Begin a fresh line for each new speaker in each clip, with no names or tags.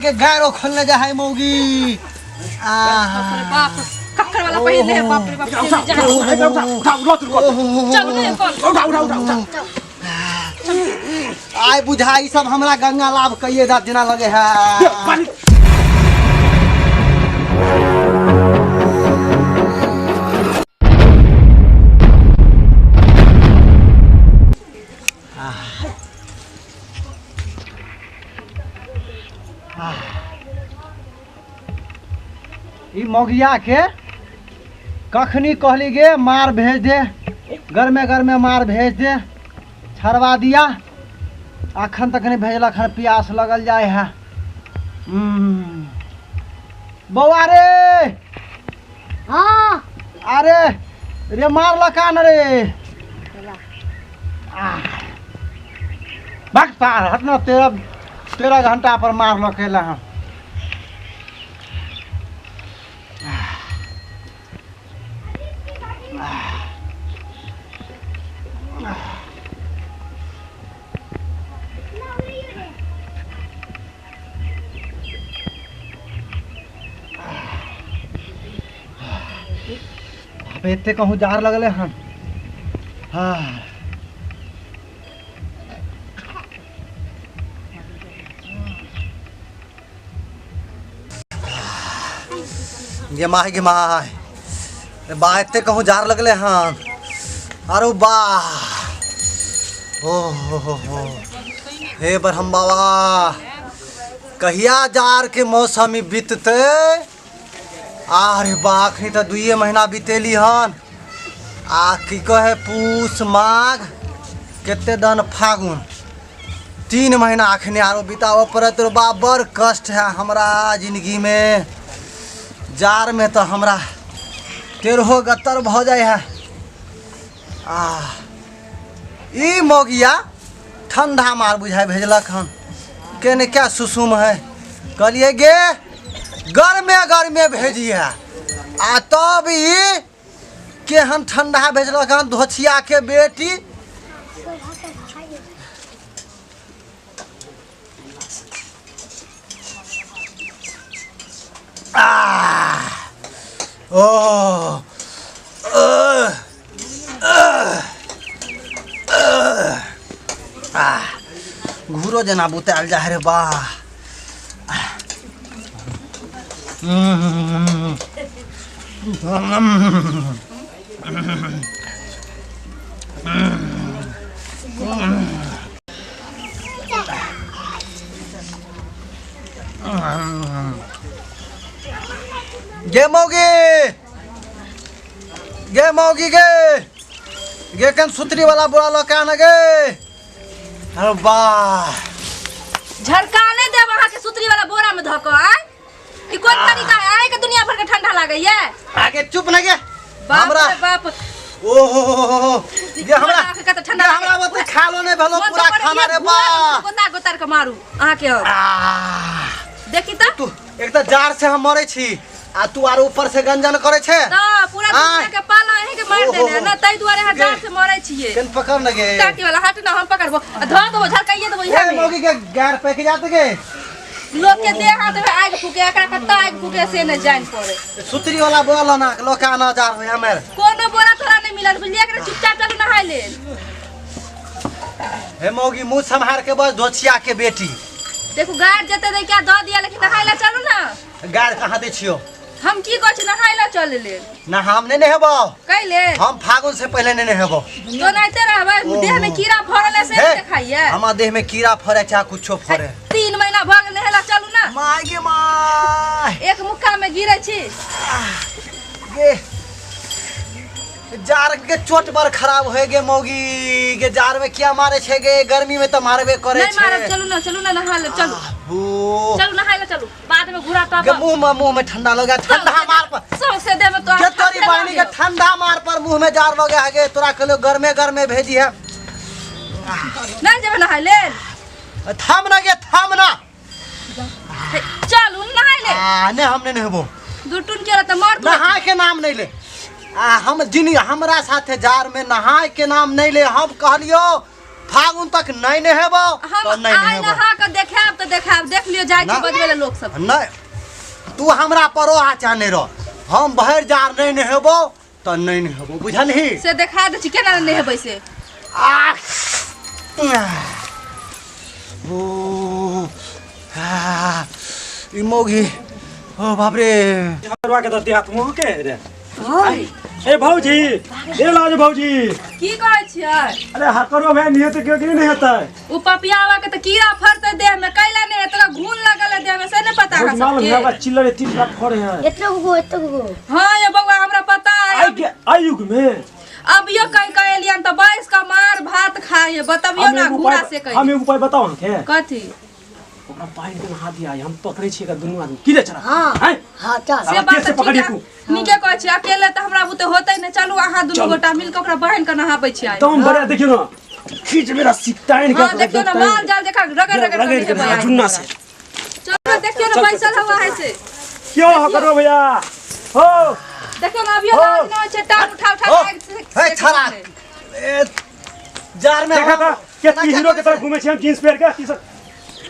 के गायरो खोलने जा है मौगी।
बाप रे बाप, कक्कर वाला पहिले है, बाप रे बाप।
उठा,
जा।
उठा, उठा, उठा, उठा, उठा,
चलू ने कल।
उठा, उठा, उठा, उठा।
आय बुझा ई सब हमरा गंगा लाभ कहिए दा जेना लगे है।
पानी।
ई मौगिया के कखनी कहली गे मार भेज दे, गरमे गरमे मार भेज दे, छड़वा दिया, अखन तक नहीं भेजलक हन, प्यास लगल जाए है। बौआ रे।
हाँ।
अरे रे मार लका न रे। बक सार हट ना, 13 घंटा पर मार लकेला हम। अबे एते कहूँ जार लगले हन। हाँ। गे my, गे my. रे बा, एते कहूँ जार लगले हन। अरे बा। ओ हो हो हो। हे ब्रह्म बाबा, कहिया जार के मौसम ई बीतते? अरे बा, अखनी तऽ 2 महीना बीतेली हन। आ की कहे पूस माघ केते दन फागुन, 3 महीना अखनी आरो बिताबऽ पड़त रे बा। बड़ कष्ट है हमरा जिंदगी में। जार में तऽ हमरा टेढ़ो गत्तर भऽ जाइ है। आ ई मौगिया ठंडा मार बुझाइ भेजलक हन, केने क्या सुसुम है। कहलिए गे गरमे गरमे भेजिए, आ तब ई केहन ठंडा भेजलक हन धोछिया के बेटी। आ, ओ, अ, अ, आ, घूरो जेना बुतायल जा रे बा। गे मौगी, गे मौगी, गे गे कन सुतरी वाला बुला लो का न गे। अरे वाह,
झड़का नहीं देब अहाँ के सुतरी वाला बोरा में धक। आय ई कोन तरीका है? आय के दुनिया भर के ठंडा लागैया।
आगे चुप न गे।
बाप
हमरा
रे बाप।
ओ हो हो हो हो। गे हमरा
अहाँ के कतऽ ठंडा
गे हमरा
लागैया।
ओते खालो नहीं भेलो
मन
पूरा
तऽ
खाना
करैया
रे बा।
गोता गोता के मारू अहाँ के हम।
आह।
देखी तऽ।
तू एक तऽ जार से हम मरै छी आ तू आर ऊपर से गंजन करै छे।
तऽ पूरा
आय।
दुनिया के पाला अहीं के मारि
ओहो।
देने है ना, ताहि दुआरे अहाँ
गे।
जार से मरै छियै।
केन पकड़ न गे।
काटी वाला हट ना, हम पकड़बो। आ धऽ देबो, झरकाइए देबो इएह
ए,
में।
मौगी के गार पैक जात गे।
लोक के देह हाथ में आगि फूके, एकरा कतऽ आगि फूके से नहि जानि पड़े।
सुतरी वाला बोल ना, लोक आना जार होय हमर।
कोनो बोरा तोरा नहि मिलल बुझलियै, एकरा चुपचाप चलू नहाय लेल।
हे मौगी मुँह सम्हार के बस, धोछिया के बेटी।
देखू गार जते दै क्या दऽ दिया, लेकिन नहाय ला चलू ना।
गार कहाँ दै छियो?
हम की कहै छी, नहाय ला चल लेल।
ना हम नहीं नहेबो।
कैले?
हम फागुन से पहले नहीं नहेबो।
तो नहाइते रहबै,
ओहो।
देह में कीड़ा फड़ल है से
हे,
नहीं देखाइए।
हमार देह में कीड़ा फड़े चाहे कुछो फड़े।
3 महीना भऽ गेल, नहेला चलू ना।
My गे my.
एक मुक्का में गिरे छी।
गे जार के चोट बड़ खराब होय गे मौगी गे, जार में किया मारे छे गे, गर्मी में तो मारबे करे
नहीं
छे।
मारब, चलू ना, चलू ना नहा ले, चलू।
आहो।
चलू नहाय ले चलू, बाद में घुरा टप।
गे मुंह में, मुंह में ठंडा लगे, ठंडा मार पर।
सौंसे देह में तो
के तोरी
ठंडा
बहनी के
लगे।
ठंडा मार पर मुंह में जार लगे है गे, तोरा कहलो गर्मे गर्मे भेजी है।
नहीं जेबे नहाय ले।
थाम ना गे, थाम ना।
हे, चलू नहाय ले।
आ, नहीं, हम नहीं नहेबो।
दू टून के रहता मार तू।
नहाय के नाम नहीं ले। आ, हम जिनी हमरा साथे जार में नहाय के नाम नहीं ले। हम कहलियो फागुन तक नहीं नहेबो
हम
तो नहीं
आइ
नहेबो।
नहा के देखायब तऽ देखायब, देख लियौ जाइ छी
ना।
बजबै लए लोक सब।
नहीं, तू हमरा परोहा चाहने रह, हम भरि जार नहीं नहेबो तऽ नहीं नहेबो, बुझलही?
से देखा दै छी केना नहेबै से।
आ ओ आ, ई मौगी, ओ बाप रे।
करवा के दते हाथ मुंह के रे। ए भौजी, ए लाज भौजी।
की कहै छियै?
अरे हकरो भाई नहीं तो क्यों नहीं होता है?
उ पपियावा के तऽ कीड़ा फड़तै देह में, कैला नहि हेतै? घून लगल है देह में से नहि पता अहाँ
मालूम
सबके?
है चिल्लर 3 लाख फड़े है।
एते गो, एते गो।
हाँ ये बौआ, हमरा पता है।
आई के आई युग में
अब यो कह कह एलियन तऽ बैस के मार भात खाए, बतबियौ
हम
ना
एगो
घूरा
उपाय
से कह।
हम एगो उपाय बताउ अहाँके।
कथी?
ओकरा पानि के नहा दिया, हम पकड़ै छियै एकरा दुनू आदमी की रे चला।
हाँ।
हैं?
हाँ चल।
से बात
से
तऽ
पकड़िए
ठीक
तू।
है, नीके कहै छी, अकेले तऽ हमरा बुते होतै नहि। चलू अहाँ दुनू गोटा मिल के ओकरा बहिन के नहाबै छियै।
एकदम बढ़िया, देखियौ ना खींच मेरा सिकताइन के।
हाँ देखियौ ना, माल जाल देखा रगड़ रगड़
रगड़ के
नहेबै आइ।
जुन्ना से।
चलू देखियौ ना, बैसल हवा है से।
क्यों हकरो भैया हो?
देखियौ ना, अभियो लाज नहि होइ छै, टांग उठा उठा
ओ,
के
हे छड़ा, ए जार में
देखा था के
केना
हीरो के तरह घूमे छी हम जींस पहिर के टी शर्ट,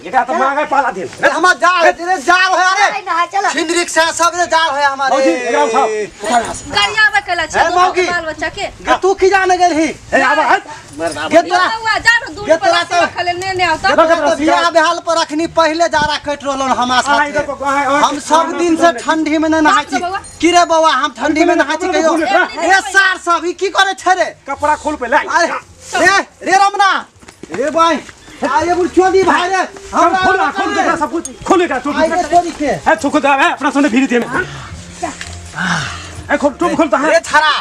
एकरा तऽ मांगे पाला देल।
रे हमर जार है, रे जार है, अरे
नहीं नहा चल।
छिंदरिक से सब रे जार है हमारे।
भौजी एकरा उठाओ, उठाओ यहाँ से।
गरियाबै कैला छै
हे
दुनू
मौगी।
बाल बच्चा के।
गे तू की जाने गेलही?
ए आबा हट।
गे तोरा
बौआ जा ने दूर
गे
पर
तोरा
रस्सी
तऽ
रखल है, ने ने आवता।
गे तोरा तऽ बियाह बेहाल पर अखनी पहिले जारा कटि रहल हन हमरा
आ इधर
साथे।
को आ
हम सब दिन से ठंडी में नहीं नहाय छी।
बौआ।
की रे बौआ, हम ठंडी में नहाय छी कहियो?
ए
ए सार सब ई की करे छै रे?
कपड़ा खोल पहिले।
अरे रे रे रमना रे भाई, आ ये बुढ़चोदी भाई रे,
हम खोल ना, खोल कपड़ा सब कुछ खोल एकरा टोपी।
आई रे तोरी के।
है छोको दा है अपना सोने भीड़ दे में। ए खोल टोपी, खोल त
रे छड़ा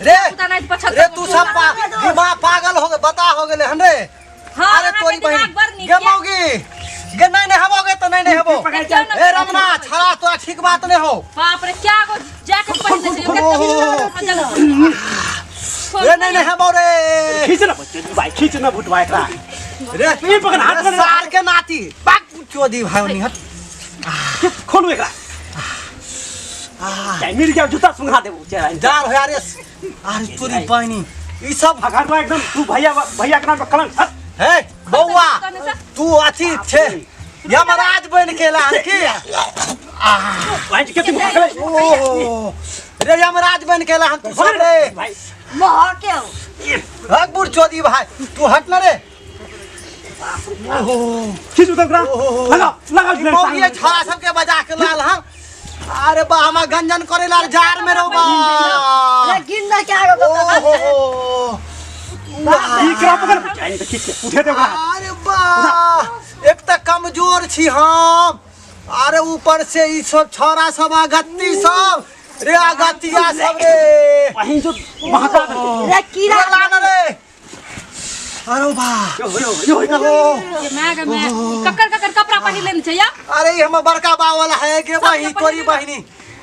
रे।
पुता नहीं पछत।
रे तू सब दिमाग पागल हो गए, बता हो गेले हन रे।
हाँ,
अरे
अहाँके
तोरी
दिमाग
बहिन
बड़ नीक
गे
ये।
मौगी गे, नहीं नहेबोगे तो नहीं नहेबो।
देखियौ ना,
ए रमना छड़ा, तोरा ठीक बात नहीं हो।
बाप रे, क्या गो जैकेट पहिरने छै?
ओहो। रे नहीं नहेबो रे।
खींच ना बच्चे भाई, खींच ना भुटवा एकरा।
रे
ई पकड़ हाथ
रे
में।
सार के नाती बाक चोदी भाई निहत।
खोलू एकरा, चाहे मिल गया जूता सुंघा देबो चेहरा।
जार हो अरे, अरे तोरी बहिनी ई सब
अगर एकदम तू भैया भैया के नाम पर कलंक हट।
हे बौआ, तू अथी छे यमराज बन के ला की?
भाई के तू पकड़े।
ओ रे यमराज बन के ला हम तू सब रे।
भाई
महा के हो।
हक बुढ़ चोदी भाई, तू हट ना रे। ओहो।
खींच उतर एकरा,
ओहो।
लगा लगा।
ई मौगी छड़ा सबके बजा के लाल हम। अरे बा, हमा गंजन करे लाल जार में रहो बा।
रे गिन ना क्या गो।
ओहो।
एकरा पकड़ चाहे तो खींच के उठे दे ओकरा।
अरे बा, एक तऽ कमजोर छी हम, अरे ऊपर से ई सब छौड़ा सब अगत्ती सब रे, अगत्तिया सब रे।
वहीं जो महका दे।
रे कीड़ा
रे लान रे, अरे बा।
यो यो यो
ओ,
ये my गे my, ककर ककर कपड़ा पहिर लेने छै या?
अरे ई हमर बड़का बा वाला है गे बहिनी, तोरी बहिनी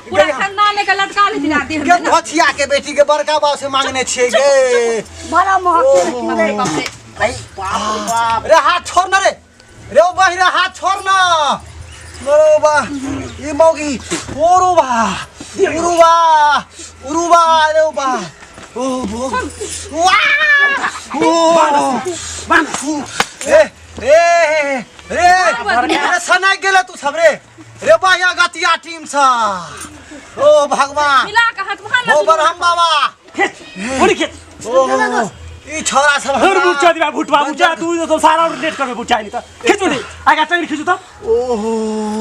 पूरा
गे।
खानदान के लटका लेथिन आ देह
गे
में ना।
धोछिया के बेटी के बड़का बाप से मांगने छियै गे।
बड़ा महा के।
बाप रे बाप रे।
भाई बाप रे बाप।
रे हाथ छोड़ न रे, रे ओ बहिनी रे हाथ छोड़ न। अरे बा, ई मौगी, ओरो बा, उरु बा, उरु बा, अरे ओ बा, ओ बो, वाह, ओ
बांध।
ए ए रे रे, सनाइ गेले तू सब रे। रे बाहिया गतिया टीम सा, ओ भगवान।
मिला के हाथ वहाँ ना।
ओ बरहम बाबा।
खींच पूरी खींच।
ओ ई छोरा सब
हर
हमरा-
बुच्चा दिबा भुटवा बुच्चा, तू तो सारा लेट करबे बुच्चा नहीं त खींचू नहीं आगा टंगरी खींचू त।
ओहो।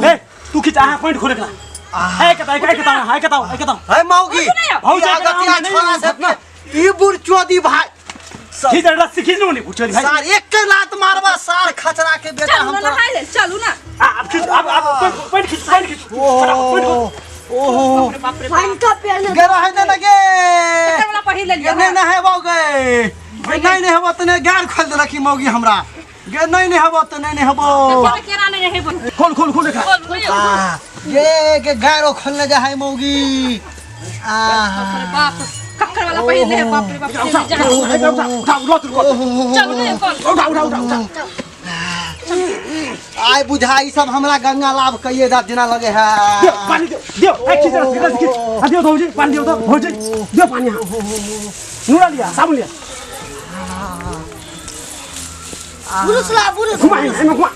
ए तू खींच, आ पॉइंट खोले एकरा। ए कता ए कता ए कता ए कता।
है मौगी।
भौजी
ई
के नाम
अगतिया
नहीं
छोरा सब के ई बुढ़ चोदी भाई सब।
खींच रस्सी खींच लो नहीं बुच्चा भाई।
सार एक के लात मारबा सार खचरा के बेटा।
चलू
हम
ना
तोरा
नहाय ले चलू ना।
आ अब खींच, अब अब पॉइंट खींच, पॉइंट खींच, फटाफट पॉइंट खोल।
ओहो ओहो।
बाप रे बाप रे।
पानी का पेड़।
गे रहे दे ना गे।
ककर वाला पहिर लेलियै?
गे नहीं नहेबो गे, गे नहीं नहेबो त नहीं गार खोल देलक ई मौगी हमरा। गे नहीं नहेबो त नहीं नहेबो।
केना केना नहि रहै?
खोल खोल खोल एकरा।
बोलू यौ।
आ गे गे गारो खोलने जा है मौगी। आ
बाप रे बाप, ककर वाला पहिर ले है, बाप रे बाप।
उठा उठा उठा उठा उठा उठा।
चलू ने कल।
उठा उठा उठा उठा।
आइ बुझा ई सब हमरा गंगा लाभ कहिए दा जेना लगे है।
दियो पानी, दियो दियो। ए खींच रस्सी, रस्सी खींच। आ दियो भौजी पानी दियो तो, भौजी दियो पानी। हाँ नूरा लिया, साबुन लिया।
बुरुस ला बुरुस
घुमा एमे घुमा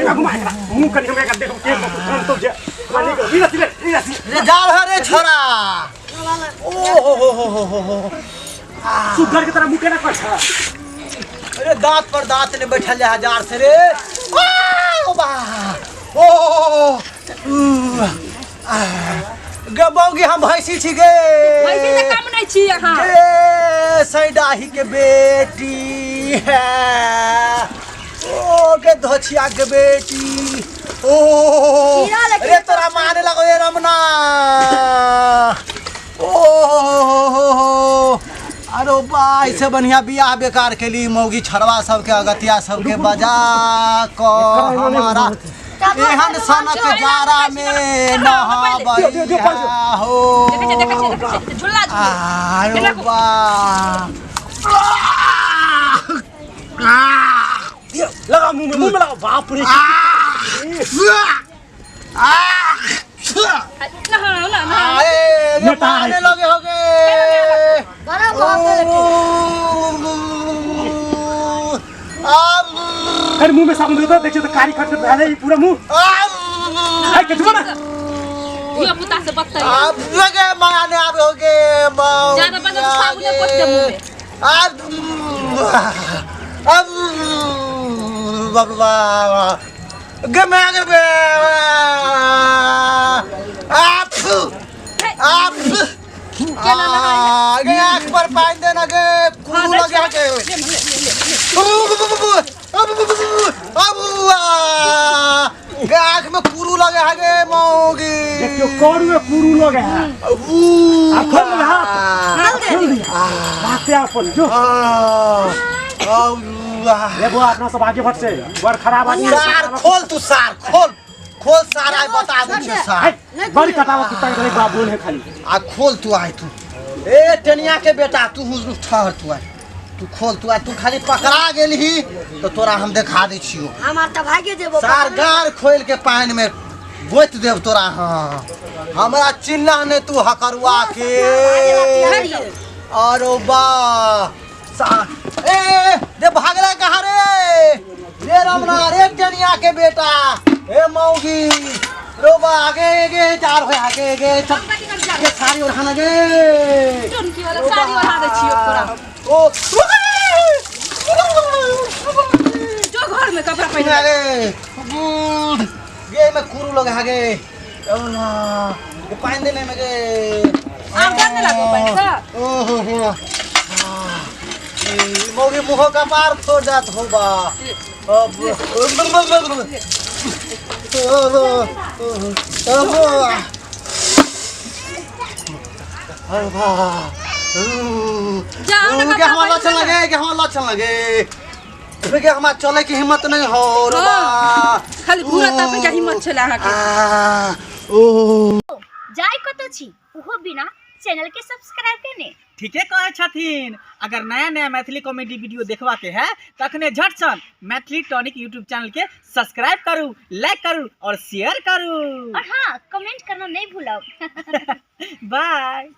एमे घुमा एकरा मुंह कनि हम एकरा देखब के कम तो जे खाली के ई रसी ले ई रसी
रे जाल है रे छोरा ओ हो हो हो हो हो हो
सुगर के तरह मुंह केना कर छ
अरे दांत पर दांत ने बैठल है हजार से रे आ, ओ बा ओ उ, आ, गे बौगी हम भैंसी छी गे
भैंसी से कम नहीं छी अहाँ
गे सैडाही के बेटी है ओ गे धोछिया के बेटी ओ
कीड़ा लग
रे तोरा मारे लगो ये रमना ओ हो हो अरे बा ऐसे बढ़िया बियाह बेकार के लिए मौगी छड़वा सबके अगतिया सबके बजा क हमारा एहन सनक जारा में नहाबैया हो
देखै छै देखै छै देखै छै झुल्ला झुल्ला
आरो बा
लगा मुंह में लगा बाप रे
ना ना ना
आए रे
नेता है।
मारने लगे हो गए
बड़ा महके लगे
अरे मुंह में साबुन देता देखिए तो कारी खट भले ही पूरा मुंह आई के ना
धिया पुता से बत्तर
आप लगे मारने आवे हो गए
ज्यादा बदल साबुन ने पोत दे मुंह में
अब अब बाबा गे मैं आगे बे आप आप आगे आँख पर पानी देना गे कुरू लगे आगे गे आँख में कुरू लगे आगे मौगी
देखियो करू में कुरू लगे है आ खोल ले हाथ खोल दिया भागते अपन जो ले बुआ अपना सब आगे बढ़ से बड़ खराब आदमी है।
सार खोल तू सार खोल खोल सार आइ बता दै छियौ सार
है, बड़ कटावा कुत्ता के बाप बोल है खाली
आ खोल तू आइ तू ए टेनिया के बेटा तू ठहर तू आइ तू खोल तू आइ तू खाली पकड़ा गेलही तो तोरा हम देखा दै छियौ
हमार तऽ भागे जेबो
सार गार खोल के पानि में गोति देब तोरा। हाँ हमरा चिन्ह ने तू हकरुआ के। अरे बा ए दे भागला कहाँ रे रे रमना रे टेनिया के बेटा ए मौगी रो बा आगे गे चार हो आगे गे चल के साड़ी ओढ़ाना गे
टोनकी वाला साड़ी ओढ़ा दै छियौ तोरा।
ओ
जो घर में कपड़ा पहिन
आगे गे में कुरू लगे आगे पानी देने में गे
आब डर नहि लागो पानि से।
ओ हो हो मौगी मुँह का पार फोड़ जात हो बा। अब अरे बा
जाओ ना
के
कपड़ा
हमार
पहिन
लक्षण लगे के हमार लक्षण लगे के हमार चले के हिम्मत नहीं हो रे बा।
खाली घूरा तापे के हिम्मत छले अहाँके।
ओ
जाय कतौ छी उहो बिना चैनल के सब्सक्राइब केने।
ठीके कहै छथिन। अगर नया नया मैथिली कॉमेडी वीडियो देखबा के है तखने झटसन मैथिली टॉनिक यूट्यूब चैनल के सब्सक्राइब करू, लाइक करू और शेयर करू।
और हाँ, कमेंट करना नहीं भूलब।
बाय।